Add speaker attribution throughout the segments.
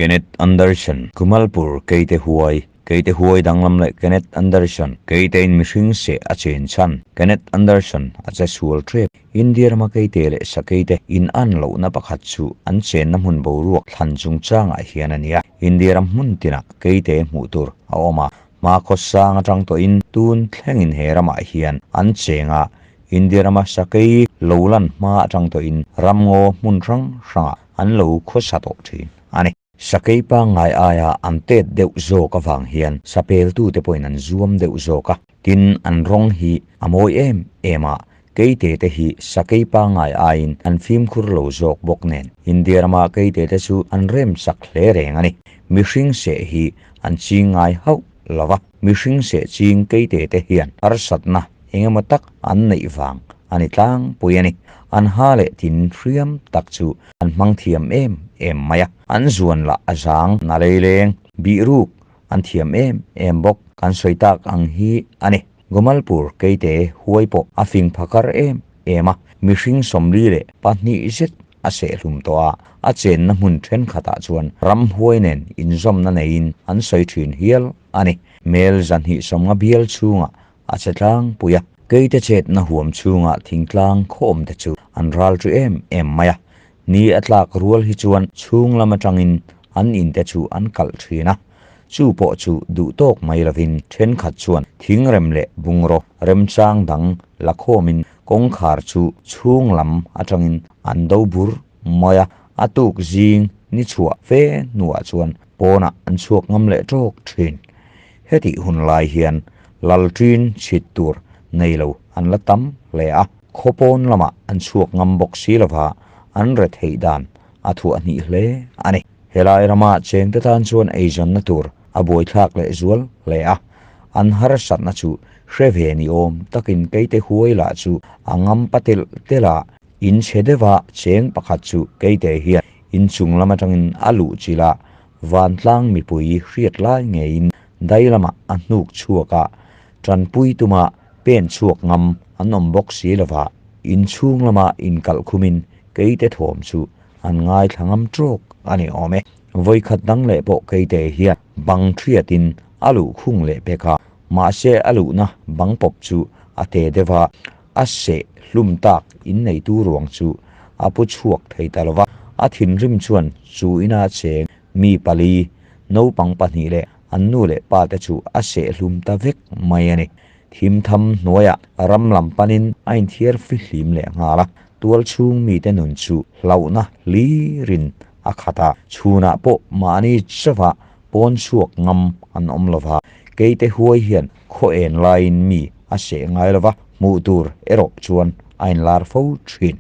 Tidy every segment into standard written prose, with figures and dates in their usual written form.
Speaker 1: Kenneth Anderson, Kumalpur, Keite Huai, Keite Huai danglam leh Kenneth Anderson, Keitein mihring seh a chen chhan, Kenneth Anderson a che sual tep. India rama Keite leh Sakeite in an lohna pakhat chu an chenna hmun boruak thlan chungchangah hian a ni a. India ram hmun tinah Keite hmuh tur a awm a, hmakhaw sang atang tawhin tun thlengin he ramah hian an cheng a, India rama Sakei lo lan hma atang tawhin ramngaw hmun hrang hrangah an lo khawsa tawh thin a ni. Sakei pangngai aia an tet deuh zawk avang hian sapeltute pawhin an zuam deuh zawk a, tin an rawng hi a mawi em em a, keite te hi sakei pangngai aiin an fimkhur lo zawk bawk nen India rama keite te chu an rem chak hle reng a ni. Mihring seh hi an ching ngai hauh lo va, mihring seh ching keite te hian harsatna eng emaw tak an neih vang a ni tlangpui a ni. An ha leh tin hriam tak chu an hmang thiam em em mai a, an zuan lah a zang na leileng bih ruk an thiam em em bawk. Kan sawi tak ang hi a ni. Gomalpur keite huai pawh a fing phakar em em a, mihring 42 zet a sehhlum tawh a, a chenna hmun thenkhatah chuan ramhuai nen inzawmna neiin an sawi thin hial a ni. Mel 250 bial chhungah a che tlangpui a, keite chetna huam chhungah thingtlang khawm te chu an ral chu em em mai a, ni a tlak rual hi chuan chhung lam atangin an in te chu an kalh thin a, chu pawh chu duh tawk mai lovin thenkhat chuan thingrem leh bungraw remchang dang la khawmin kawngkhar chu chhung lam atangin an do bur mai a, a tuk zing ni chhuah fe hnuah chuan pawnah an chhuak ngam leh tawk thin. Hetih hun lai hian lalṭin chhit tur nei lo an la tam hle a, khaw pawn lamah an chhuak ngam bawk si lova an re theih dan a thuah hnih hle a ni. Helai rama chengte tan chuan eizawnna tur a buaithlak leh zual hle a, an harsatna chu hre ve ni awm takin keite huai lah chu a ngam pa telh telh a, in chhe deuha cheng pakhat chu keite hian inchung lam atangin a luh chilh a, Vantlang mipui hriat lai ngeiin dai lamah a hnuk chhuak a, tanpui tuma pen chhuak ngam an awm bawk si lova, inchhung lama inkalh khumin keite thawm chu an ngaithla ngam tawk a ni awm e. Vawikhat dang leh pawh keite hian bang thiatin a luh khung leh pek a, mahse a luhna bang pawp chu a te deuh a, a seh hlum tak inneitu ruang chu a pu chhuak thei ta lova, a thinrim chuan chu ina cheng mi pali, naupang pahnih leh an nu leh pa te chu a seh hlum ta vek mai a ni. Thim tham hnuaiah ram lam panin a inthiar fihlim leh nghal a, tual chhung mite nun chu hlauhna hlirin a khat a, chhunah pawh mahni chauha pawn chhuak ngam an awm lova, keite huai hian khaw en laiin mi a seh ngai lova, hmuh tur erawh chuan a inlar fo thin.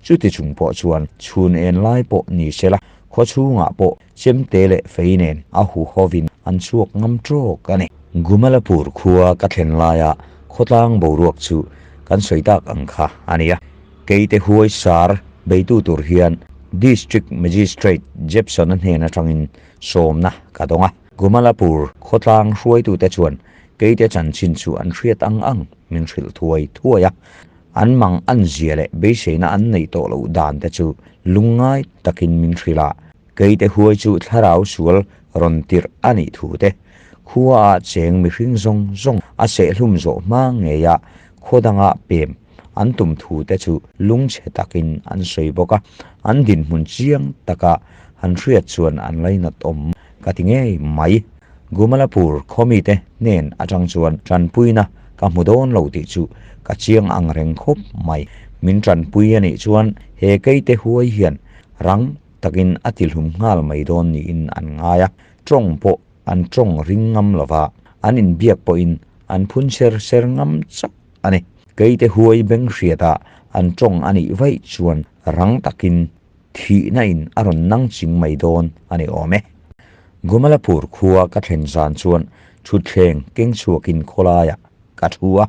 Speaker 1: Chuti chung pawh chuan chhun en lai pawh ni sela, khaw chhungah pawh chemte leh fei nen a hu hovin an chhuak ngam tawk a ni. Gumalapur khua ka thlen laia khawtlang boruak chu kan sawi tak ang kha a ni a. Keite huai sar beitu tur hian District Magistrate Jepson-a hnen atangin sawmna ka dawng a. Gumalapur khawtlang hruaitute chuan keite chanchin chu an hriat ang ang min hrilh thuai thuai a. An mang an zia leh beiseina an neih tawh loh dan te chu lungngai takin min hrilh a. Keite huai chu thlarau sual rawn tirh a nih thu te, khua ah cheng mihring zawng zawng a sehhlum zawh hma ngei a khaw danga pem an tum thu te chu lungchhe takin an sawi bawk a, an dinhmun chiang taka han hriat chuan an lainat awm ka ti ngei mai. Gumalapur khawmite hnen atang chuan tanpuina ka hmu dawn lo tih chu ka chiang ang reng khawp mai. Min tanpui a nih chuan he keite huai hian rang takin a tihlum nghal mai dawn niin an ngai a, tawng pawh an tawng ring ngam lova, an inbiak pawhin an phun ser ser ngam chauh a ni. Keite huai beng hriata an tawng a nih vaih chuan rang takin thihna in a rawn nang ching mai dawn a ni awm e. Gumalapur khua ka thlen zan chuan thutthleng keng chhuakin khawlaiah ka thu a,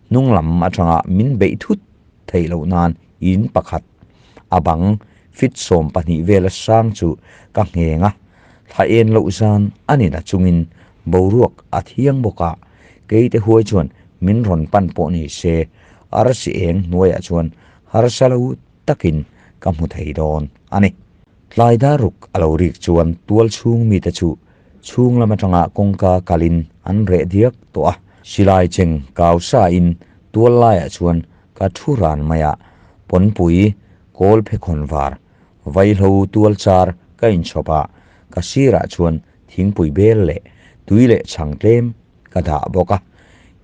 Speaker 1: hnung lam atanga min beih thut theih loh nan in pakhat a bang fit 12 vela sang chu ka ngheng a, thla en loh zan a ni na chungin boruak a thiang bawk a, keite huai chuan min rawn pan pawh ni se arsi eng hnuaiah chuan harsa lo takin ka hmu thei dawn a ni. Tlai dar ruk a lo rik chuan tual chhung mite chu chhung lam atanga kawngka kalin an reh diak tawh a. Silai cheng kau sa in tual laiah chuan ka thu ran mai a, pawnpui kawl phekhawn var vaihlo tual char ka inchhawp a, ka sirah chuan thingpui bel leh tui leh chhang tlem ka dah bawk a,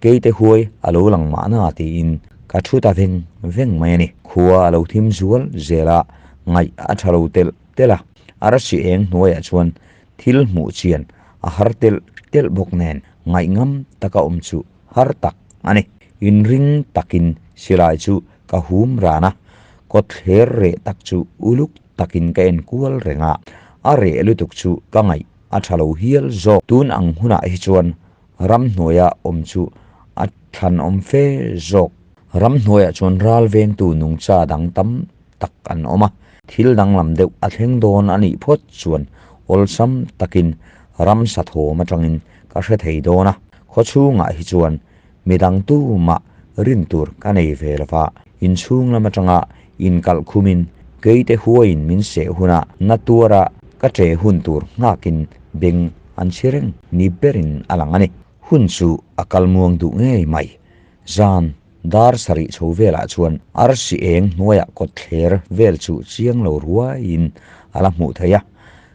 Speaker 1: keite huai a lo lang mahna tiin ka thu ta veng veng mai a ni. Khua a lo thim zual zel a, ngaih a tha lo telh telh a, arsi eng hnuaiah chuan thil hmuh chian a har telh telh bawk nen ngaih ngam taka awm chu har tak a ni. Inring takin silai chu ka hum ran a, kawtthler reh tak chu uluk takin ka en kual reng a, a reh lutuk chu ka ngaih a tha lo hial zawk. Tun ang hunah hi chuan ramhnuaia awm chu a thlanawm fe zawk. Ramhnuaiah chuan ral vengtu nungcha dang tam tak an awm a, thil danglam deuh a thleng dawn a nih phawt chuan awlsam takin ramsa thawm atangin ka hre thei dawn a. Khawchhungah hi chuan midang tumah rin tur ka nei ve lo va, inchhung lam atanga inkalh khumin keite huaiin min seh hunah na tuara ka che hun tur nghakin beng an chhi reng ni berin a lang a ni. Hun chu a kal muang duh ngei mai. Zan dar sarih chho velah chuan arsi eng hnuaiah kawtthler vel chu chiang lo ruaiin a la hmuh theih a,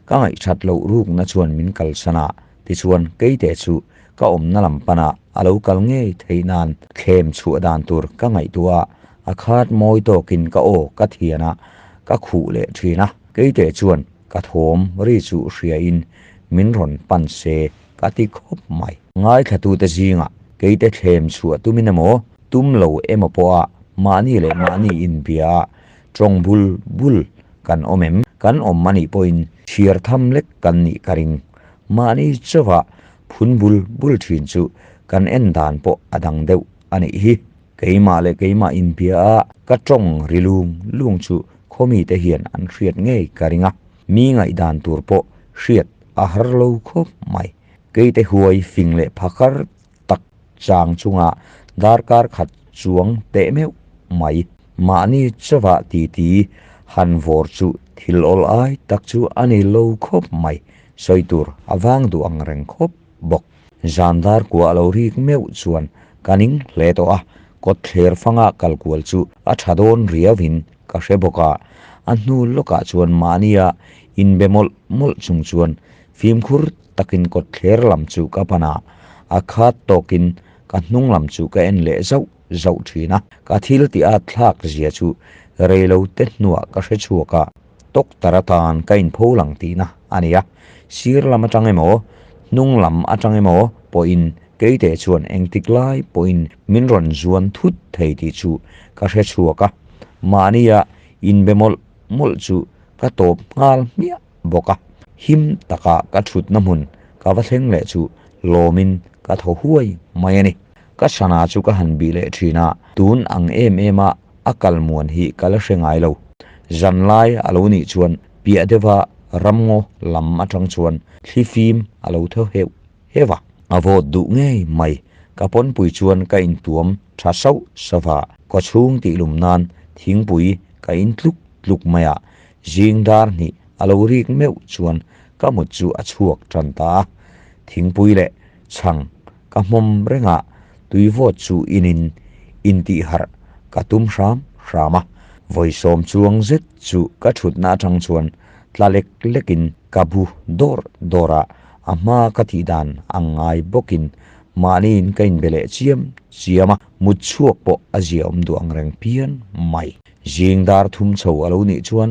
Speaker 1: ka ngaihthat loh rukna chuan min kalsan a, Tichuan, keite chu ka awmna lam pana a lo kal ngei theih nan thlem chhuah dan tur ka ngaihtuah a, a khat mawi tawkin ka aw ka thian a, ka khuh leh thin a. Keite chuan ka thawm ri chu hriain min rawn pan se ka ti khawp mai. Ngaithlatute zingah keite thlem chhuah tumin emaw, tum lo emaw pawha mahni leh mahni inbia a, tawng bul bul kan awm em? Kan awm anih pawhin chhiar tham lek kan nih ka ring. Mahni chauha phun bul bul thin chu kan en dan pawh a dang deuh a nih hi. Keimah leh keimah inbia a ka tawng ri lung lung chu khawmi te hian an hriat ngei ka ring a, mi ngaihdan tur pawh hriat a har lo khawp mai. Keite huai fing leh phakar tak chang chunga darkar khat chuang teh meuh mai. Mahni chauha titi han vawr chu thil awl ai tak chu a ni lo khawp mai. Sawi tur a vang duh ang reng khawp bawk. Zan dar kua a lo rik meuh chuan ka ning hle tawh a, kawtthler fanga kal kual chu a tha dawn riauin ka hre bawk a. A hnu lawkah chuan mahnia inbe mawlh mawlh chung chuan fimkhur takin kawtthler lam chu ka pan a, a khat tawkin ka hnung lam chu ka en leh zauh zauh thin a. Ka thil tih at thlak zia chu reilo te hnuah ka hre chhuak a. Doctor atan ka inpho lang tihna a ni a, sir lam atang emaw, hnung lam atang emaw pawhin keite chuan engtik lai pawhin min rawn zuan thut thei tih chu ka hre chhuak a, mahnia inbe mawlh mawlh chu ka tawp nghal hmiah bawk a. Him taka ka thutna hmun ka va thleng leh chu lawmin ka thaw huai mai a ni. Ka sana chu ka han bih leh thin a, tun ang em em a a kal muan hi ka la hre ngai lo. Zanlai a lo nih chuan piah deuha ramngaw lam atang chuan thli fim a lo tho heuh heuh a. A vawt duh ngei mai, ka pawnpui chuan ka intuam tha sauh sauh a, kawchhung tih lum nan thingpui ka in tluk tluk mai a, zing dar hnih a lo rik meuh chuan ka mut chu a chhuak tan ta a, thingpui leh chhang ka hmawm reng a, tui vawt chu inin intihharh ka tum hram hram a, vawi sawm chuang zet chu ka thutna atang chuan tla lek lekin ka bu dawr dawr a, a hma ka tih dan ang ngai bawkin mahniin ka inbe leh chiam chiam a, mut chhuak pawh a ziaawm duh ang reng phian mai. Zing dar thum chho a lo nih chuan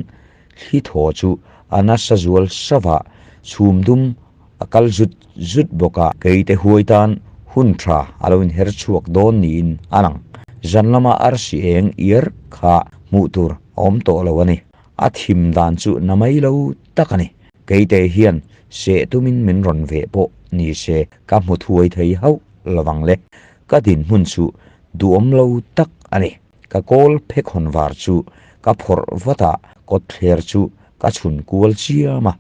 Speaker 1: Thli thaw chu a nasa zual sava chhum dum a kal zut zut bawk a. Keite huai tan hun tha a lo inher chhuak dawn niin a lang. Zan lama arsi eng iar kha hmuh tur a awm tawh lo a ni. A thim dan chu na mai lo tak a ni. Keite hian seh tumin min rawn veh pawh ni se ka hmu thuai thei hauh lovang le. Ka dinhmun chu duhawm lo tak a ni. Ka kawl phekhawn var chu ka phawrh vat a, kawtthler chu ka chhun kual chiam a,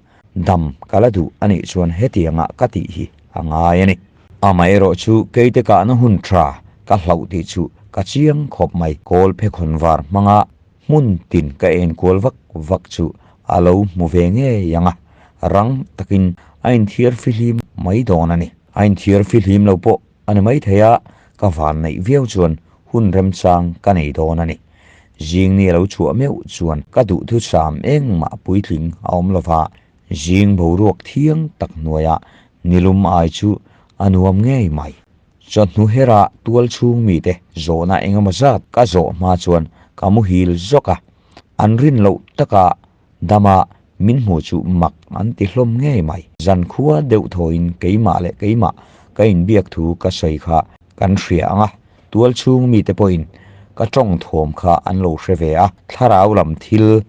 Speaker 1: dam ka la duh a nih chuan hetianga ka tih hi a ngai a ni. Amaherawh chu keite kahna hun tha ka hlauh tih chu ka chiang khawp mai. Kawl phekhawn var hmanga hmun tin ka en kual vak vak chu a lo hmu ve ngei ang a, rang takin a inthiar fihlim mai dawn a ni. A inthiar fihlim lo pawh a ni maithei a, ka van neih viau chuan hun remchang ka nei dawn a ni. Zing ni a lo chhuah meuh chuan ka duhthusam engmah puitling a awm lova, zing boruak thiang tak hnuaiah nilum ai chu a nuam ngei mai. Chawhnu hera tual chhung mite zawhna engemaw zat ka zawh hma chuan ka muhil zawk a, an rin loh taka dama min hmuh chu mak an ti hlawm ngei mai. Zankhua deuh thawiin keimah leh keimah ka inbiak thu ka sawi kha kan hria ang a, tual chhung mite pawhin ka tawng thawm kha an lo hre ve a, thlarau lam thil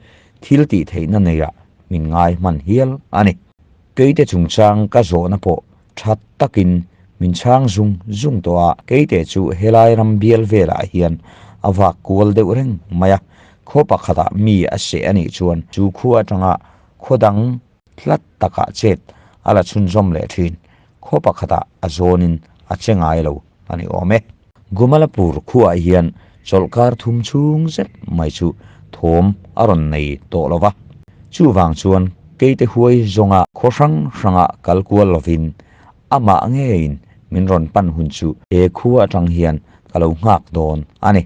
Speaker 1: thil tih theihna neiah min ngai hman hial a ni. Keite chungchang ka zawhna pawh Tha takin min chhang zung zung tawh a, keite chu helai ram bial velah hian a vak kual deuh reng mai a, khaw pakhatah mi a seh a nih chuan chu khua atanga khaw dang hlat takah chet a la chhunzawm leh thin, khaw pakhatah a zawnin a che ngai lo a ni awm e. Gumalapur khuaah hian chawlhkar thum chhung zet mai chu thawm a rawn nei tawh lo va. Chuvang chuan keite huai zawnga khaw hrang hranga kal kual lovin amah ngeiin min rawn pan hun chu he khua atang hian ka lo nghak dawn a ni.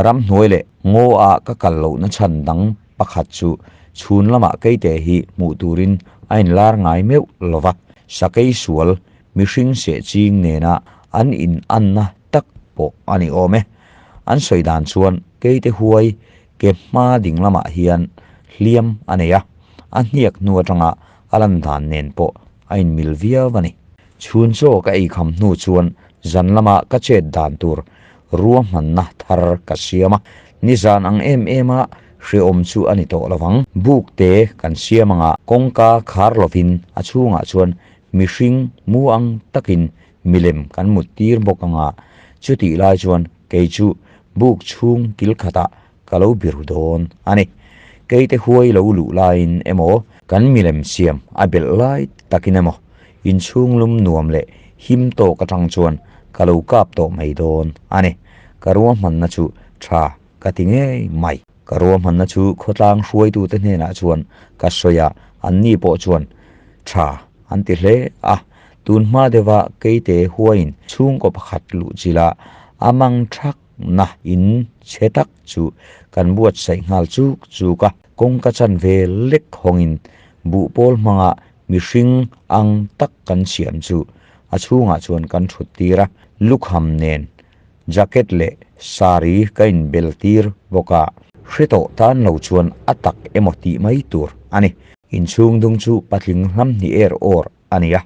Speaker 1: Ramhnuai leh ngaw ah ka kal lohna chhan dang pakhat chu chhun lamah keite hi hmuh turin a inlar ngai meuh lo va, sakei sual Mihring seh ching nena an in anna tak pawh a ni awm e. An sawi dan chuan keite huai ke hma ding lamah hian hliam a nei a, a hniak hnu atanga a lan dan nen pawh a inmil viau a ni. Chhun chaw ka eikham hnu chuan zan lama ka chet dan tur ruahmanna thar ka siam a, nizan ang em em a hrehawm chu a ni tawh lovang. Buk te kan siam anga kawngka khar lovin a chhungah chuan Mihring mu ang takin milem kan mut tir bawk ang a, chutih lai chuan kei chu buk chhung kil khatah ka lo biru dawn a ni. Keite huai lo luh laiin emaw, kan milem siam a belh lai takin emaw, inchhung lum nuam leh him tawk atang chuan ka lo kap tawh mai dawn a ni. Ka ruahmanna chu tha ka ti ngei mai. Ka ruahmanna chu khawtlang hruaitute hnenah chuan ka sawi a, anni pawh chuan tha an ti hle a. Tun hma deuha keite huaiin chhungkaw pakhat luh chila a mang thakna in chhe tak chu kan buatsaih nghal chuk chuk a. Kawngka chanve lek hawngin buhpawl hmanga mihring ang tak kan siam chu a chhungah chuan kan thut tir a, lukham nen Jacket leh saree ka inbel tir bawk a, hre tawh tan lo chuan a tak emaw tih mai tur a ni. Inchhung dung chu patling hlam hnih er awr a ni a,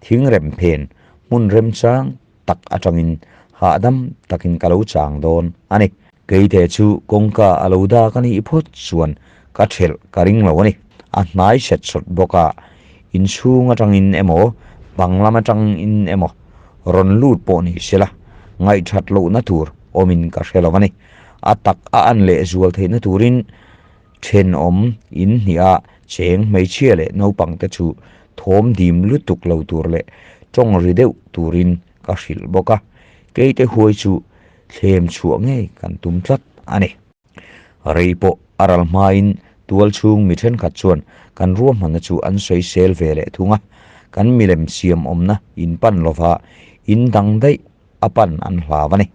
Speaker 1: thingrem phen hmun remchang tak atangin hahdam takin ka lo chang dawn a ni. Keite chu kawngka a lo dak a nih phawt chuan ka thelh ka ring lo a ni. A hnai set sawt bawk a, inchhung atangin emaw bang lam atangin emaw rawn lut pawh ni sela ngaihthat lohna tur awmin ka hre lo a ni. A tak a an leh zual theihna turin thenawm in hniha cheng hmeichhia leh naupang te chu thawm dim lutuk lo tur leh tawng ri deuh turin ka hrilh bawk a, keite huai chu thlem chhuah ngei kan tum tlat a ni. Rei pawh a ral hmain tual chhung mi thenkhat chuan kan ruahmanna chu an sawi sel ve leh thung a, kan milem siam awmna in pan lova in dang daih a pan an hlau a ni.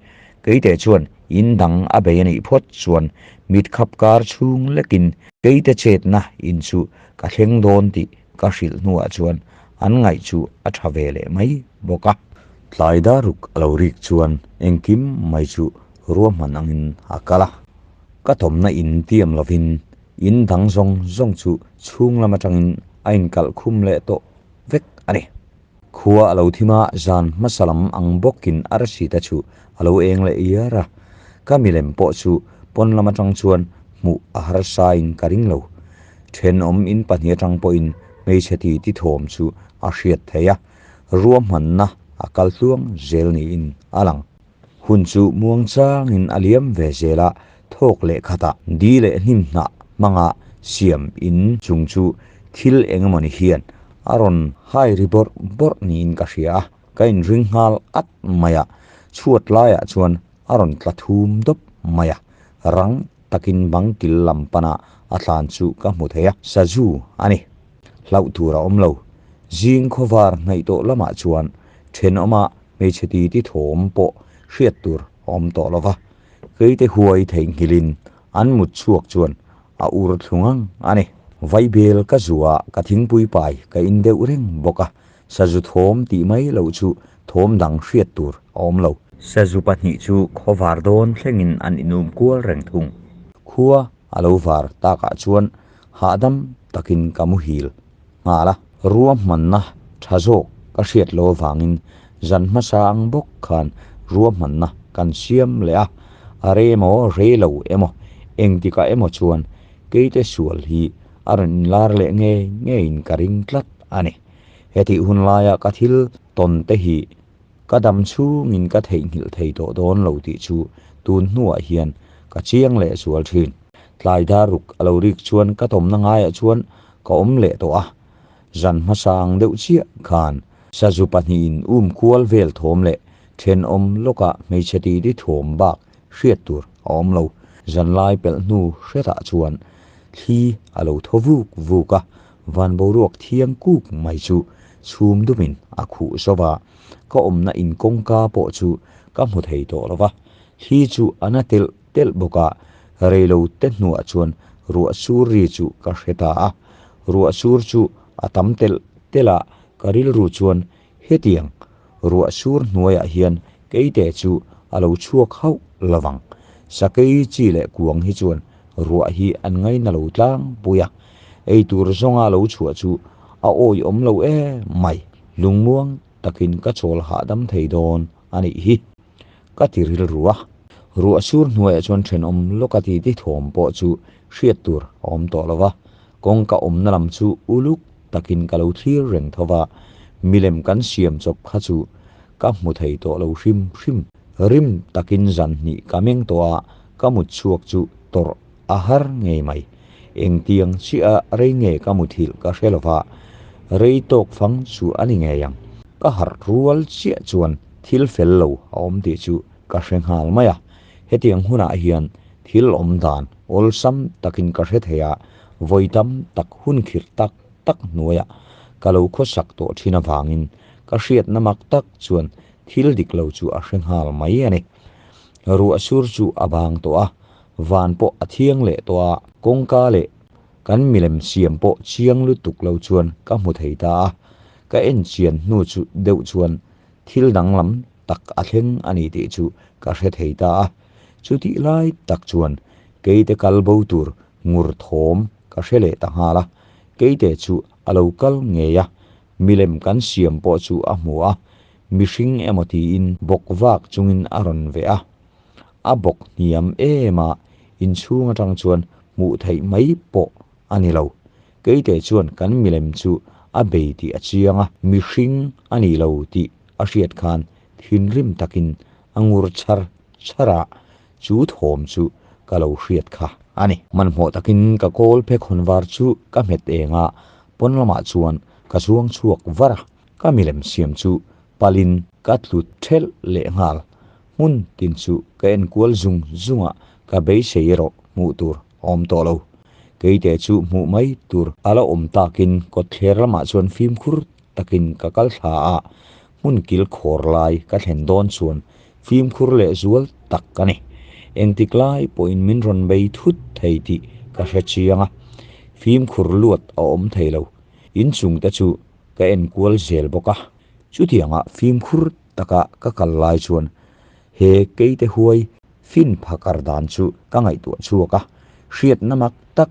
Speaker 1: Keite chuan in dang a bei a nih phawt chuan mit khap kar chhung lekin keite chetna in chu ka thleng dawn tih ka hrilh hnuah chuan an ngaih chu a tha ve leh mai bawk a. Tlai daruk a lo rik chuan engkim mai chu ruahman angin a kal a, ka tawmna in tiam lovin in dang zawng zawng chu chhung lam atangin a inkalh khum leh tawh vek a ni. Khua a lo thim a, zan hmasa lam ang bawkin arsi te chu a lo eng leh iar a, ka milem pawh chu pawn lam atang chuan hmuh a harsa in ka ring lo. Thenawm in pahnih atang pawhin hmeichhe ti ti thawm chu a hriat theih a, ruahmanna a kal tluang zel niin a lang. Hun chu muang changin a liam ve zel a, thawk leh khatah di leh hnim hnah hmanga siam in chung chu thil eng emawni hian a rawn hai ri bawrh bawrh niin ka hria a, ka inring nghal at mai a, chhuat laiah chuan a rawn tla thum dawp mai a, rang. takin bang kil lam pana a tlan chu ka hmu thei a, sazu a ni. Hlauh tur a awm lo. Zing khawvar hnaih tawh lamah chuan thenawma hmeichhe titi thawm pawh hriat tur a awm tawh lo va, keite huai theihnghilhin an mut chhuak chuan a ur thlu ngang a ni. Vaibel ka zua ka thingpui pai ka in deuh reng bawk a, sazu thawm tih mai loh chu thawm dang hriat tur a awm lo. Sazu pahnih chu khawvar dawn thlengin an inum kual reng thung. Khua a lo var takah chuan hahdam takin ka muhil nghal a. Ruahmanna tha zawk ka hriat lo avangin zan hmasa ang bawk khan ruahmanna kan siam leh a, a re emaw re lo emaw engtikah emaw chuan keite sual hi a rawn inlar leh ngei ngeiin ka ring tlat a ni. Hetih hun laia ka thil tawn te hi Ka dam chhungin ka theihnghilh thei tawh dawn lo tih chu tun hnuah hian ka chiang leh zual thin. Tlai dar ruk a lo rik chuan ka tawmna ngaiah chuan ka awm leh tawh a, zan hmasa ang deuh chiah khan sazu pahnihin um kual vel thawm leh thenawm lawkah hmeichhe titi thawm bak hriat tur a awm lo. Zanlai pelh hnu hretah chuan thli a lo thaw vuk vuk a, van boruak thiang kuk mai chu chhum dumin a khuh zo va, ka awmna in kawngka pawh chu ka hmu thei tawh lo va, thli chu a na telh telh bawk a, reilo te hnuah chuan ruah sur ri chu ka hre ta a, ruah sur chu a tam telh telh a, ka rilru chuan hetiang ruah sur hnuaiah hian keite chu a lo chhuak hauh lo vang, sakei chi leh kuang hi chuan ruah hi an ngaina lo tlangpui a, eitur zawnga lo chhuah chu a awihawm lo em mai. Lungmuang takin ka chawl hahdam thei dawn a nih hi, ka ti rilru a. Ruah sur hnuaiah chuan thenawm lawka ti ti thawm pawh chu hriat tur a awm tawh lo va, kawngka awmna lam chu uluk takin ka lo thlir reng tho va, milem kan siam chawp kha chu ka hmu thei tawh lo hrim hrim. Rim takin zan hnih ka meng tawh a, ka mut chhuak chu tawrh a har ngei mai. Engtiang chiah rei nge ka muthilh ka hre lova, rei tawk fang chu a ni ngei ang. Ka harh rual chiah chuan thil fel lo a awm tih chu ka hre nghal mai a. Hetiang hunah hian thil awm dan awlsam takin ka hre thei a, vawi tam tak hun khirh tak tak hnuaiah ka lo khawsak tawh thin avangin ka hriatna mak tak chuan thil dik lo chu a hre nghal mai a ni. Ruah sur chu a bang tawh a, Van pawh a thiang leh tawh a, kawngka leh kan milem siam pawh chiang lutuk lo chuan ka hmu thei ta a, ka en chian hnu chu deuh chuan thil danglam tak a thleng a ni tih chu ka hre thei ta a, chutih lai tak chuan keite kal bo tur ngur thawm ka hre leh ta nghal a, keite chu a lo kal ngei a, milem kan siam pawh chu a hmu a, mihring emaw tiin bawk vak chungin a rawn veh a. A bawk hniam em a, inchhung atang chuan hmuh theih mai pawh a ni lo. Keite chuan kan milem chu a bei tih a chiang a, mihring a ni lo tih a hriat khan thinrim takin a ngur char char a, chu thawm chu ka lo hriat kha a ni. Hmanhmawh takin ka kawl phekhawn var chu ka hmet eng a, pawn lamah chuan ka zuang chhuak var a, ka milem siam chu palin ka tlu thelh leh nghal. Hmun tin chu ka en kual zung zung a, ka beisei erawh hmuh tur a awm tawh lo. Keite chu hmuh mai tur a la awm takin kawtthler lamah chuan fimkhur takin ka kal thla a, hmun kil khawr lai ka thlen dawn chuan fimkhur leh zual tak a ni. Engtik lai pawhin min rawn bei thut thei tih ka hre chiang a, fimkhur luat a awm thei lo. Inchungte chu ka en kual zel bawk a, chutianga fimkhur taka ka kal lai chuan he keite huai fin phakar dan chu ka ngaihtuah chhuak a, hriatna mak tak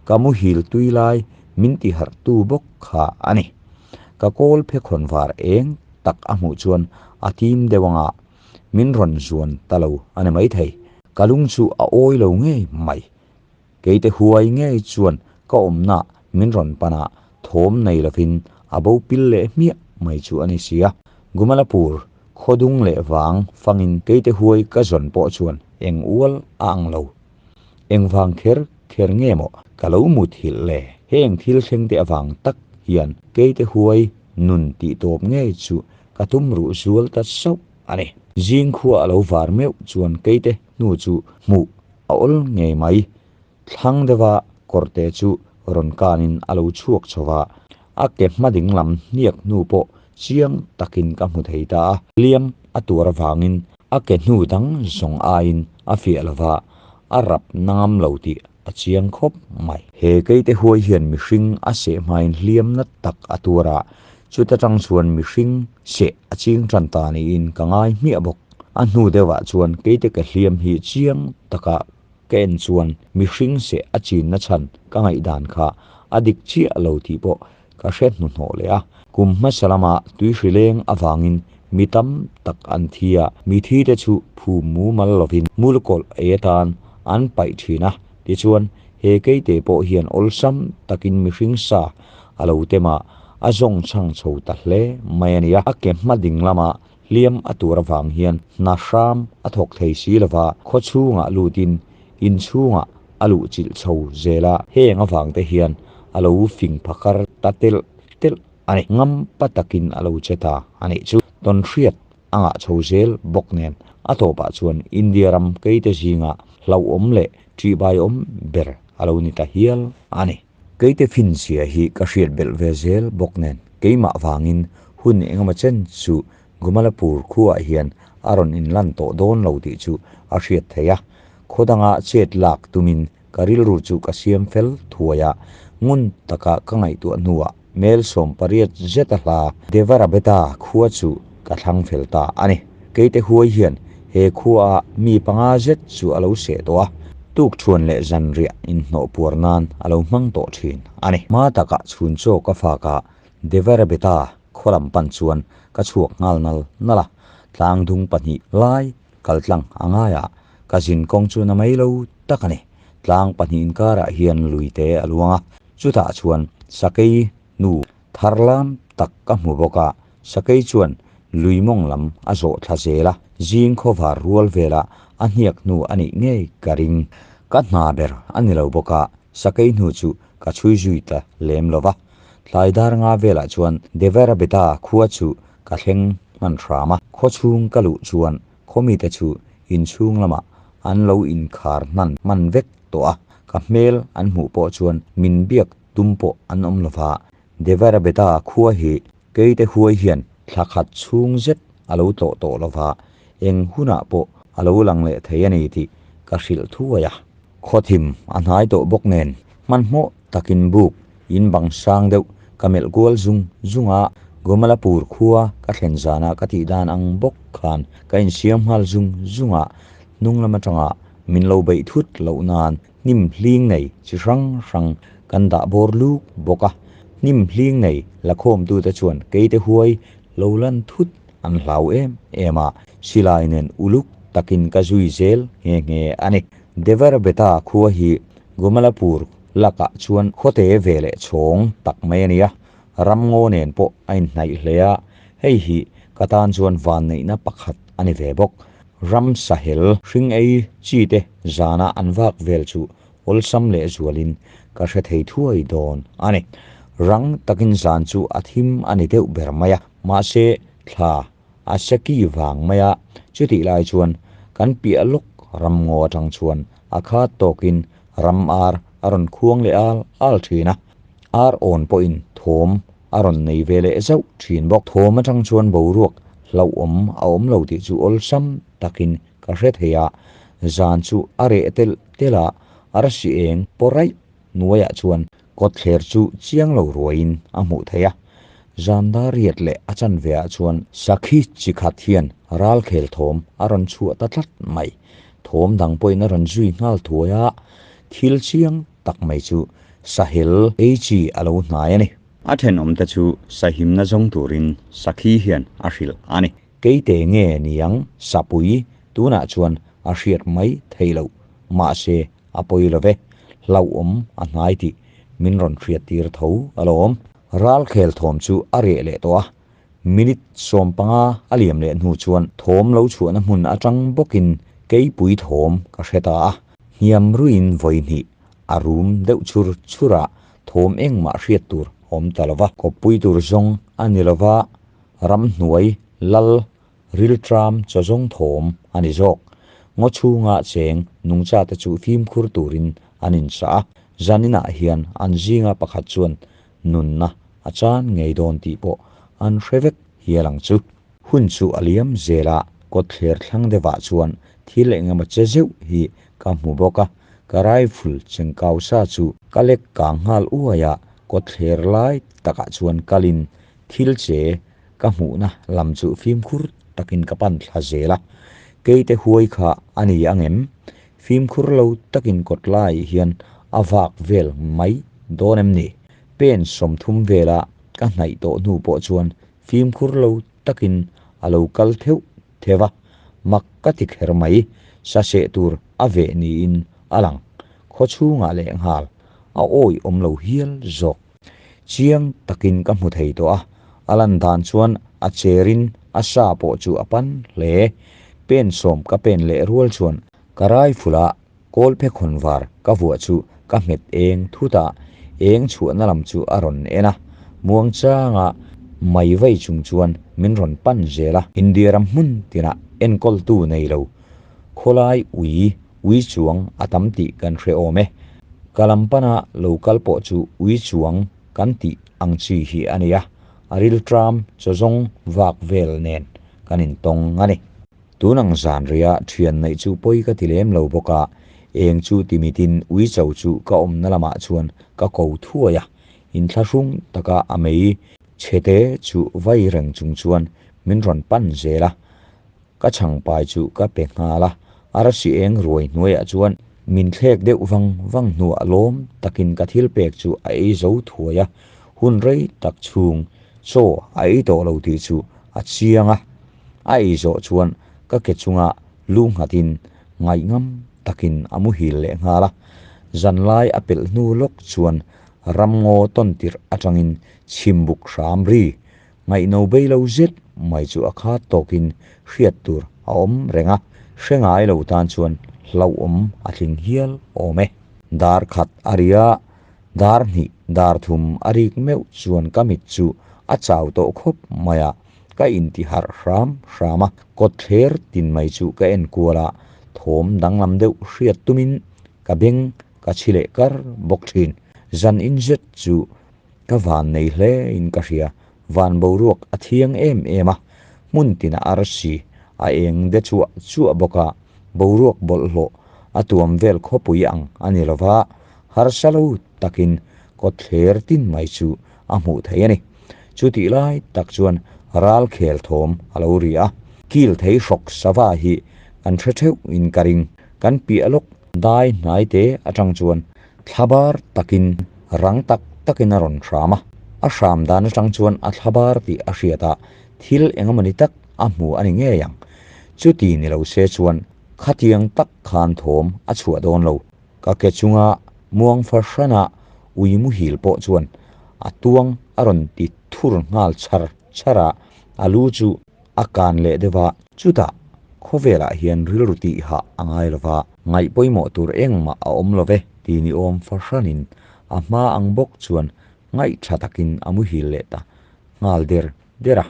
Speaker 1: ka muhil tui lai min ti harh tu bawk kha a ni. Ka kawl phekhawn var eng tak a hmuh chuan a tim deuh anga min rawn zuan ta lo a ni maithei. Ka lung chu a awi lo ngei mai. Keite huai ngei chuan ka awmna min rawn pan a, thawm nei lovin a bo pil leh hmiah mai chu a ni si a. Gumalapur khawdung leh vang fangin keite huai ka zawn pawh chuan eng ual a ang lo. Eng vang kher kher nge maw ka lo muthilh le? Heng thil thleng te avang tak hian keite huai nun tih tawp ngei chu ka tum ruh zual ta sauh a ni. Zingkhua a lo var meuh chuan keite hnu chu hmuh. a awl ngei mai. Thlang deuha kawrte chu rawn kanin a lo chhuak chho va, a ke hma ding lam hniak hnu pawh chiang takin ka hmu thei ta a. Hliam a tuar avangin a ke hnu dang zawng aiin a fiah lo va, a rap na ngam lo tih a chiang khawp mai. He keite huai hian mihring a seh hmain hliam na tak a tuar a, chuta tang chuan mihring seh a ching tan ta niin ka ngai hmiah bawk. A hnu deuhah chuan keite ke hliam hi chiang taka ka en chuan mihring seh a chinna chhan ka ngaihdan kha a dik chiah lo tih pawh ka hre hnuhnawh leh a. Kum hmasa lama tuihri leng avangin mi tam tak an thi a, mi thi te chu phum mumal lovin mulkawlh ei atan an paih thin a, tichuan he keite pawh hian awlsam takin mihring sa a lo tem a, a zawng chhang chho ta hle mai a ni a. A ke hma ding lama hliam a tur avang hian hna hram a thawk thei si lova, khaw chhungah lutin in chhungah a luh chilh chho zel a, heng avang te hian a lo fing phakar ta telh telh a ni. Ngam pa takin a lo che ta a nih chu. Tawnhriat a ngah chho zel bawk nen a tawpah chuan India ram keite zinga hlauhawm leh ṭihbaiawm ber a lo ni ta hial a ni. Keite finchhia hi ka hriat belh ve zel bawk nen keimah vangin hun engemaw chen chu Gumalapur khuaah hian a rawn inlan tawh dawn lo tih chu a hriat theih a. Khaw danga chet lak tumin ka rilru chu ka siam fel thuai a, ngun taka ka ngaihtuah hnuah mel 18 zeta hla Devarabeta khua chu ka thlang fel ta a ni. Keite huai hian he khuaah mi panga zet chu a lo seh tawh a, tukṭhuan leh zanriah inhnawh puar nan a lo hmang tawh ṭhin a ni. Hma takah chhun chaw ka fak a, Devarabeta khaw lam pan chuan ka chhuak nghal nal nal a, tlang dung pahnih lai kal tlang a ngai a, ka zin kawng chu na mai lo tak a ni. Tlang pahnih inkarah hian lui te a luang a, chutah chuan sakei nu thar lam tak ka hmu bawk a, sakei chuan lui mawng lam a zawh thla zel a, zing khawvar rual vela a hniak hnu a nih ngei ka ring. Ka hna ber a ni lo bawk a, sakei hnu chu ka chhui zui ta lem lo va. Tlai dar nga velah chuan Devarabeta khua chu ka thleng hman hram a, khaw chhung ka luh chuan khaw mite chu inchhung lamah an lo inkhar hman hman vek tawh a, ka hmel an hmuh pawh chuan min biak tum pawh an awm lo va. Devarabeta khua hi keite huai hian thla khat chhung zet a lo tlawh tawh lo va, eng hunah pawh a lo lang leh thei a ni tih ka hrilh thuai a. Khawthim a hnai tawh bawk nen hmanhmawh takin buk in bang sang deuh ka melh kual zung zung a, Gomalapur khua ka thlen zana ka tih dan ang bawk khan ka insiam nghal zung zung a, hnung lam atanga min lo beih thut loh nan hnim hling nei chi hrang hrang kan dah bawr luk bawk a, hnim hling nei lakhawmtute chuan keite huai lo lan thut an hlau em em a, silai nen uluk takin ka zui zel nghe nghe a ni. Devarabeta khua hi Gomalapur lakah chuan khawte ve leh chhawng tak mai a ni a, ramngaw nen pawh a inhnaih hle a, hei hi ka tan chuan vanneihna pakhat a ni ve bawk. Ram sahel hring ei chi te zana an vak vel chu awlsam leh zualin ka hre thei thuai dawn a ni. Rang takin zan chu a thim a ni deuh ber mai a, mahse thla a seki vang mai a, chutih lai chuan kan piah lawk ramngaw atang chuan a khat tawkin ram ar a rawn khuang leh al al thin a, ar awn pawhin thawm a rawn nei ve leh zauh thin bawk. Thawm atang chuan boruak hlauhawm a awm lo tih chu awlsam takin ka hre thei a, zan chu a reh telh telh a, arsi eng paw raih hnuaiah chuan kawtthler chu chiang lo ruaiin a hmuh theih a. Zan dar riat leh a chanve ah chuan sakhi chi khat hian ral khel thawm a rawn chhuah ta tlat mai. Thawm dang pawhin a rawn zui nghal thuai a, thil chiang tak mai chu sahel ei chi a lo hnai a ni. A thenawmte chu sahimna zawng turin sakhi hian a hrilh a ni. Keite nge niang sapui tunah chuan a hriat mai theih loh, mahse a pawi lo ve, hlauhawm a hnai tih min rawn hriat tir tho alawm. Ral khel thawm chu a reh leh tawh a, minute 15 a liam leh hnu chuan thawm lo chhuahna hmun atang bawkin keipui thawm ka hre ta a, hniam ruiin vawi hnih a rum deuh chur chur a, thawm engmah hriat tur awm ta lo va. Kawppui tur zawng a ni lo va, Ramhnuai lal rilṭam chaw zawng thawm a ni zawk. Ngaw chhunga cheng nungchate chu fimkhur turin an inchah a, zaninah hian an zinga pakhat chuan nunna a chan ngei dawn tih pawh an hre vek hial ang chu. Hun chu a liam zel a, kawtthler thlang deuhah chuan thil eng emaw che zeuh hi ka hmu bawk a, ka rifle chengkau sa chu ka lek kang nghal uai a, kawtthler lai takah chuan kalin thil che ka hmuhna lam chu fimkhur takin ka pan thla zel a, keite huai kha a ni ang em? Fimkhur lo takin kawt laiah hian a vak vel mai dawn em ni? Pen 30 vela ka hnaih tawh hnu pawh chuan fimkhur lo takin a lo kal theuh theuh a, mak ka ti kher mai, sa seh tur a veh niin a lang, khawchhungah lehnghal a awihawm lo hial zawk. Chiang takin ka hmu thei tawh a, a lan dan chuan a cherin a sa pawh chu a pan hle. Pen 10 ka pen leh rual chuan ka rifle a kawlphe khawnvar ka vuah chu ka hmet eng thut a, eng chhuahna lam chu a rawn en a, muangchanga mai vai chung chuan min rawn pan zel a. India ram hmun tinah enkawltu nei lo khawlai ui ui chuang a tam tih kan hre awm e. Ka lam pana lo kal pawh chu ui chuang kan tih ang chi hi a ni a, a rilṭam chawzawng vak vel nen kan intawng a ni. Tun ang zan ria ṭhian neih chu pawi ka ti lem lo bawk a, eng chu ti mitin ui cho chu ka awmna lamah chuan ka ko thuai a, inthlahrung taka a mei chhete chu vai reng chung chuan min rawn pan zel a. Ka chhangpai chu ka pe nghal a, arsi eng ruai hnuaiah chuan min thlek deuh vang vang hnuah lawm takin ka thil pek chu a ei zo thuai a, hun rei tak chhung chaw a ei tawh lo tih chu a chiang a, a ei zawh chuan ka ke chunga lu nghatin ngaihngam takin a muhil leh nghal a, zanlai a pelh hnu lawk chuan ramngaw tawn tirh atangin chhimbuk hram ri Ngaihno bei lo zet mai chu a khat tawkin hriat tur a awm reng a, hre ngai lo tan chuan hlauhawm a tling hial awm e. Dar khat a ri a, dar hnih dar thum a rik meuh chuan ka mit chu a chau tawh khawp mai a, ka inti harh hram hram a, kawt thler tin mai chu ka en kual a, thawm danglam deuh hriat tumin ka beng ka chhi leh kar bawk thin. Zan in zet chu Ka van nei hle in ka hria, van boruak a thiang em em a, hmun tina arsi a eng de chuah chuah bawk a, boruak bawlhhlawh a tuam vel khawpui ang a ni lova, harsa lo takin kawtthler tin mai chu a hmuh theih a ni. Chutih lai tak chuan ral khel thawm a lo ri a, kil thei hrawk sava hi kan hre theuh in ka ring, kan piah lawk dai hnai te atang chuan Thlabar takin, rang tak takin a rawn hram a. A hram dan atang chuan a thlabar tih a hriat a, thil engemawni tak a hmu a ni ngei ang. Chuti ni lo se chuan khatiang tak khan thawm a chhuah dawn lo. Ka ke chunga muang fahrana ui muhil pawh chuan a tuang a rawn ti thur nghal chhar chhar a, a lu chu a kan leh deuh a. Chutah khawvelah hian rilru tih hah a ngai lo va, ngaih pawimawh tur engmah a awm lo ve ti ni awm fahranin a hma ang bawk chuan ngaih tha takin a muhil leh ta nghal der der a.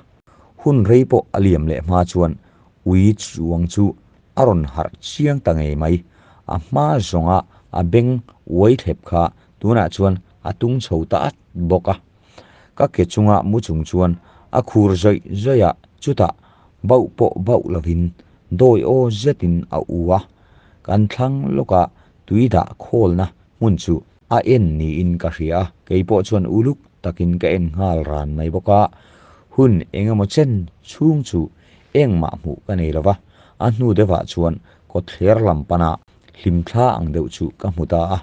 Speaker 1: Hun rei pawh a liam leh hma chuan ui chuang chu a rawn harh chiang ta ngei mai. A hma zawnga a beng uai thlep kha tunah chuan a tung chho ta at bawk a. Ka ke chunga mu chung chuan a khur zawih zawih a, chutah bauh pawh bauh lovin dawi aw zetin a u a. Kan thlang lawka tui dah khawlna hmun chu a en niin ka hria a, kei pawh chuan uluk takin ka en nghal ran mai bawk a. Hun eng emaw chen chhung chu engmah hmuh ka nei lova, a hnu deuhah chuan kawtthler lam pana hlimthla ang deuh chu ka hmu ta a.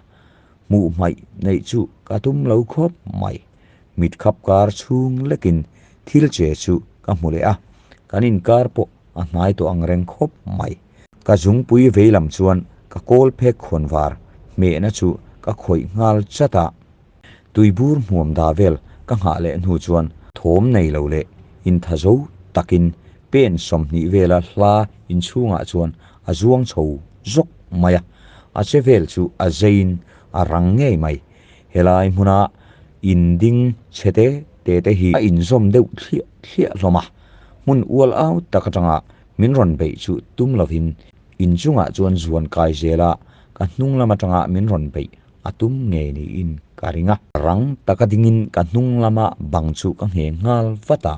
Speaker 1: Hmuh hmaih neih chu ka tum lo khawp mai. Mit khap kar chhung lekin thil che chu ka hmu leh a, kan inkar pawh a hnai tawh ang reng khawp mai. Ka zungpui vei lam chuan ka kawl phek khawnvar hmehna chu ka khawih nghal chat a. Tuibur hmuam da vel ka nghah leh hnu chuan thawm nei lo leh intha zo takin pen 20 vela hla inchhungah chuan a zuang chho zawk mai a, a che vel chu a zeiin a rang ngei mai. Helai hmuna in ding chhe te te te hi a inzawm deuh thliah thliah hlawm a, hmun ual au tak atanga min rawn beih chu tum lovin. Inchungah chuan zuan kai zel a, ka hnung lam atanga min rawn beih a tum ngei niin ka ring a. Rang taka dingin ka hnung lama bang chu ka ngheng nghal vat a,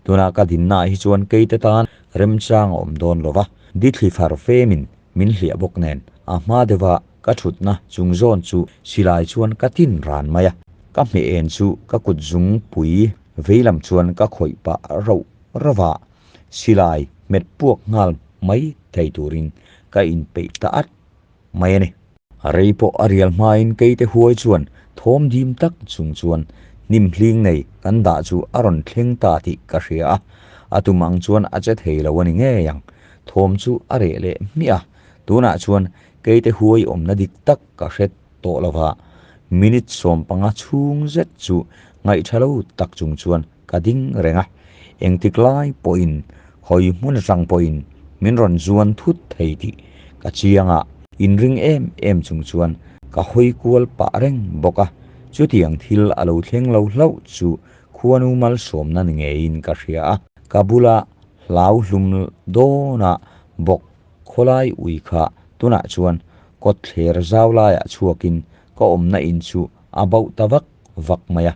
Speaker 1: tuna ka dinnaah hi chuan keite tan remchang a awm dawn lo va, dithli far femin min hliah bawk nen a hma deuha ka thutna chung zawn chu silai chuan ka tin ran mai a, ka hmeh en chu ka kut zungpui veilam chuan ka khawih pah rauh rauh a. Silai hmet puak nghal mai thei turin ka inpeih ta at mai a ni. A rei pawh a rial hmain keite huai chuan thawm dim tak chung chuan hnim hling nei kan dah chu a rawn thleng ta tih ka hria a, a tum ang chuan a che thei lo a ni ngei ang. Thawm chu a reh leh hmiah a, tunah chuan keite huai awmna dik tak ka hre tawh lo va, minute 15 chhung zet chu ngaihṭha lo tak chung chuan Ka ding reng a, engtik lai pawhin hawi hmun atang pawhin min rawn zuan thut thei tih ka chiang a, inring em em chung chuan ka hawi kual pah reng bawk a, chutiang thil a lo thleng lo hlauh chu khuanu malsawmna ni ngeiin ka hria a, ka bula hlau hlum dawna bawk khawlai ui kha tunah chuan kawtthler zau laiah chhuakin ka awmna in chu a bauh ta vak vak mai a,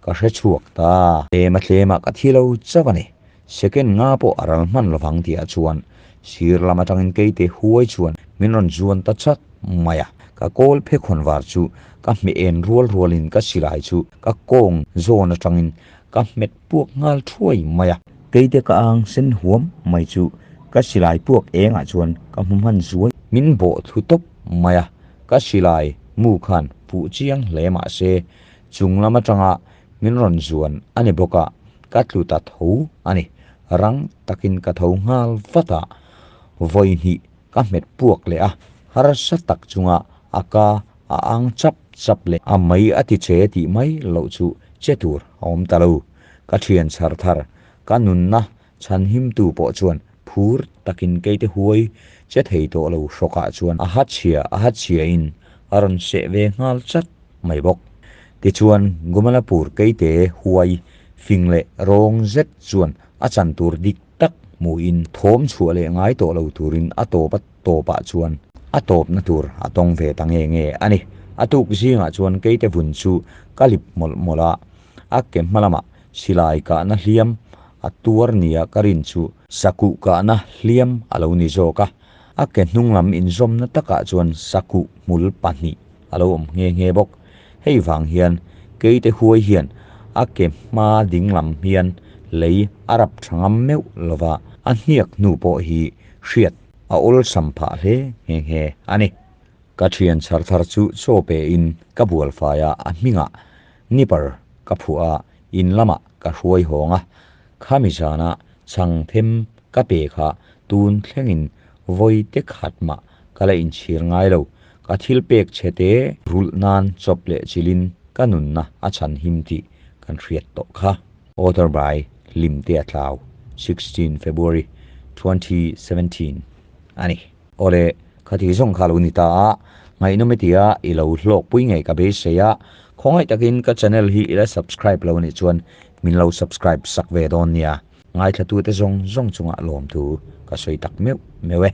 Speaker 1: ka hre chhuak ta. Tlema tlema ka thi lo chauh a ni. Second nga pawh a ral hman lovang tih ah chuan sir lam atangin keite huai chuan min rawn zuan ta chat mai a. Ka kawl phekhawn var chu ka hmeh en rual rualin ka silai chu ka kawng zawn atangin ka hmet puak nghal thuai mai a. Keite ka ang sen huam mai chu ka silai puak engah chuan ka hmu hman zuai. Min bawh thlu tawp mai a. Ka silai mu khan fuh chiang hle mah se, chung lam atanga min rawn zuan a ni bawk a, ka tlu ta tho a ni. Rang takin ka tho nghal vat a, vawi hnih ka hmet puak leh a, harsa tak chunga a ka a ang chap chap leh a mei a ti che tih mai loh chu che tur a awm ta lo. Ka thian chhar thar, ka nunna Chhanhimtu pawh chuan phur takin keite huai che thei tawh lo hrawkah chuan a ha chhia a ha chhiain a rawn seh ve nghal chat mai bawk. Tichuan Gumalapur keite huai fing leh rawng zet chuan a chan tur dik tak hmuhin thawm chhuah leh ngai tawh lo turin a tawp a tawpah chuan a tawpna tur a tawng ve ta nge nge a ni. A tuk zingah chuan keite vun chu ka lip mawlh mawlh a, a ke hma lamah silai kahna hliam a tuar nia ka rin chu sakuh kahna hliam a lo ni zawk a, a ke hnung lam inzawmna takah chuan sakuh hmul pahnih a lo awm nghe nghe bawk. Hei vang hian keite huai hian a ke hma ding lam hian lei a rap tha ngam meuh lova, a hniak hnu pawh hi hriat a awlsam phah hle nghe nghe a ni. Ka thian chhar thar chu chaw pe in ka bual fai a, a hmingah nipper ka phuah a, in lamah ka hruai hawng a, khami zana chhang them ka pe kha tun thlengin vawi te khat mah ka la inchhir ngai lo, ka thil pek chhe te rulh nan chawp leh chilhin ka nunna a chhan him tih kan hriat tawh kha. Author by Limtea Tlau, 16 February 2017 a ni. Awle, khati zawng kha lo ni ta a, ngaihnawm i tia i lo hlawkpui ngei ka beisei a, khawngaih takin ka channel hi i la subscribe lo anih chuan min lo subscribe sak ve dawn nia, ngaithlatute zawng zawng chungah lawmthu ka sawi tak meuh meuh e.